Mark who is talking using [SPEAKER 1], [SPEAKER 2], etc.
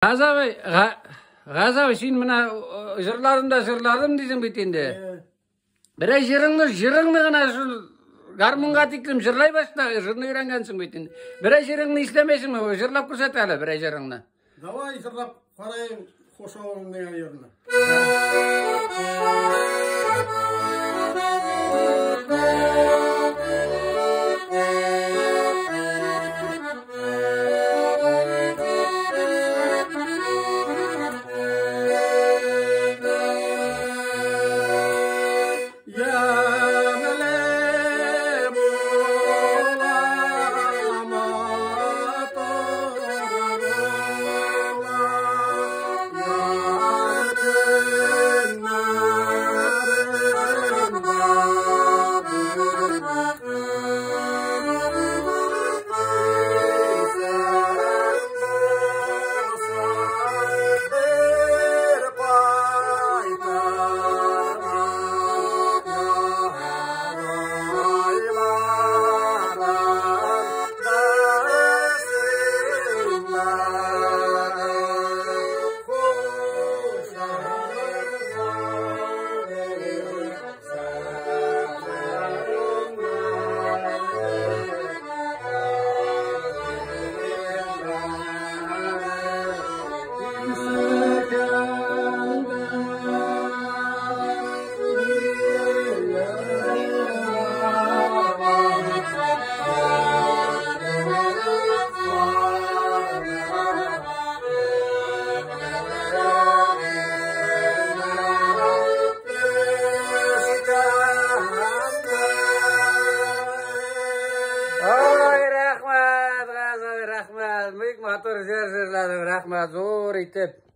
[SPEAKER 1] Газабый, Газабый, син менә җырладым да җырладым дисең бит инде. Берәр җырыңны, җырыңны гына шул гармунга тиклем җырлай башла, җырны өйрәнгәнсең бит инде. Берәр җырыңны исләмәйсеңме? Җырлап күрсәт әле берәр җырыңны.
[SPEAKER 2] Давай җырлап караем, Хошавым дигән җырны.
[SPEAKER 1] Ой, рәхмәт, Газабый, рәхмәт. Бик матур җыр җырладың, рәхмәт, зур итеп.